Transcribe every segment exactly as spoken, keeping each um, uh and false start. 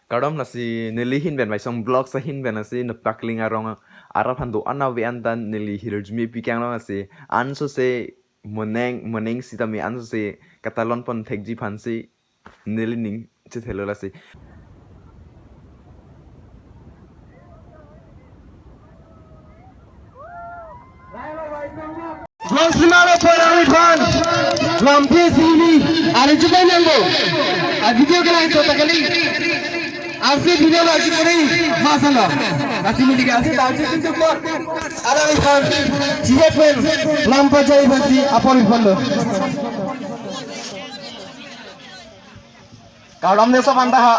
Kardom, lasi neli ahin pen Vaisong Vlogs ahin pen lasi Nepakling arong arap aphan do-an ave-an ta neli hirjume pi kang long lasi ansose moneng moneng sitame ansose katalon pon thekji aphansi neli ning chethelo lasi. Vlogs lima lo porang ipan. Lampi sini. Ari chupai nangbo. A video ke lain chota kali. Asi video lo aji kali. Masala. Asi mili ka asi tahu chupai chupai. Ara ipan. Jihad pen. Lampa jai basi apor ipan lo. Kardom de sob anta ha.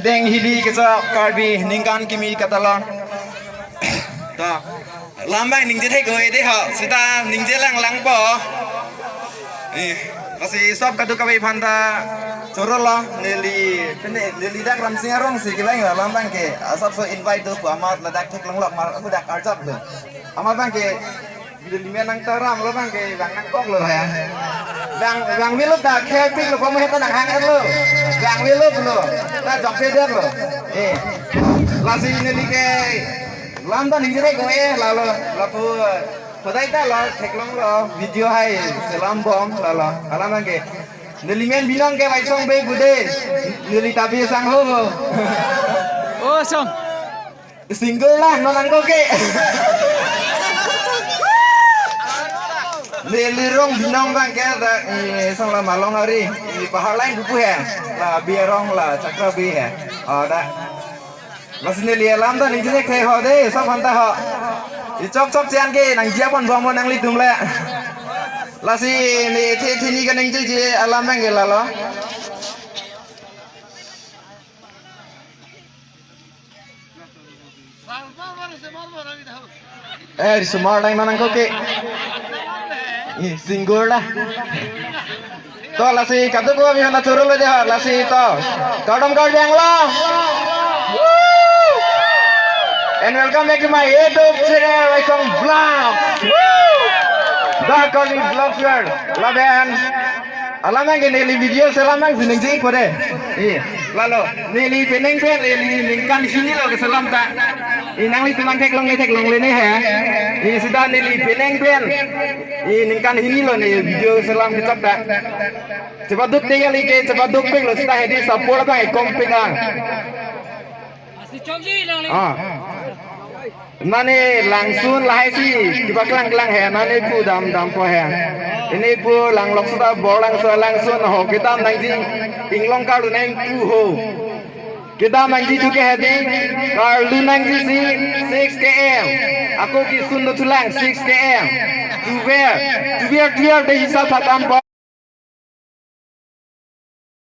Deng hili kechok Karbi ningkan kimi katalon. To. Lam abang ningje thek oi de ha. Sita ningje lang langpo. Eh, lasi sob kadokave aphan ta choro lo neli pene neli dak Ramsing arong si kelang lam abang ke. Asapso invite do pu amat ladak theklong lok mar aku dak arjap do. Amat abang ke Neli men nang taram lo abang ke, abang nangkok lo ya. Abang, abang velo ta khepik lo, komo heta nanghang lo. Abang velo lo. Ta jok peder lo. Eh. Lasi neli ke lam ta ningje thek oi, lalo lapu hodai ta lo theklong lo video hai selam bom lalo. Alam abang ke neli men binong ke Vaisong Bey bude. Neli tapi sang ho ho. Oh, song. Single lah, non nangkok ke. Neli rong binong abang ke ta, eh, song la Malong ari, eh, Pahar Line buku he. La Bey arong la Chakra Bey he. Oh, da. Lasi neli alam ta ningje thek ho de, sob anta ho. I chok chok chian ke nangji apon bom nanglitum le. Lasi ne the the ni kaningje je alam abang ke lalo. Eh, risomar lang nang kok ke. Ih, single dah. To lasi kadokave aphan ta choro lo de ha, lasi to. Kardom Karbi Anglong. Woo! And welcome back to my YouTube channel, Vaisong Vlogs. Woo! The Karbi Vlogs World. Lapen alam abang ke neli video selam abang si ningje ik po de. Iya, lalo neli penang pen neli ningkan hini lo keselam ta. Inang li tenang theklong le theklong le ne he. Iya, sita neli penang pen. Iya, ningkan hini lo ne video selam kechok ta. Chepaduk tinggal ike, chepaduk pik lo sita hedi support abang ekom pik ang. Ah. Nane langsun lahai si kepaklang klang he, nane pu dam dampo he. Neli pu langlok seta bor langsun langsun ho kedam nangji inglong karlu nang pu ho. Kedam nangji tu ke hedi karlu nangji si six K M. Ako kisun do chulang six K M. Tuver, tuver, tuver de hisap khatam po.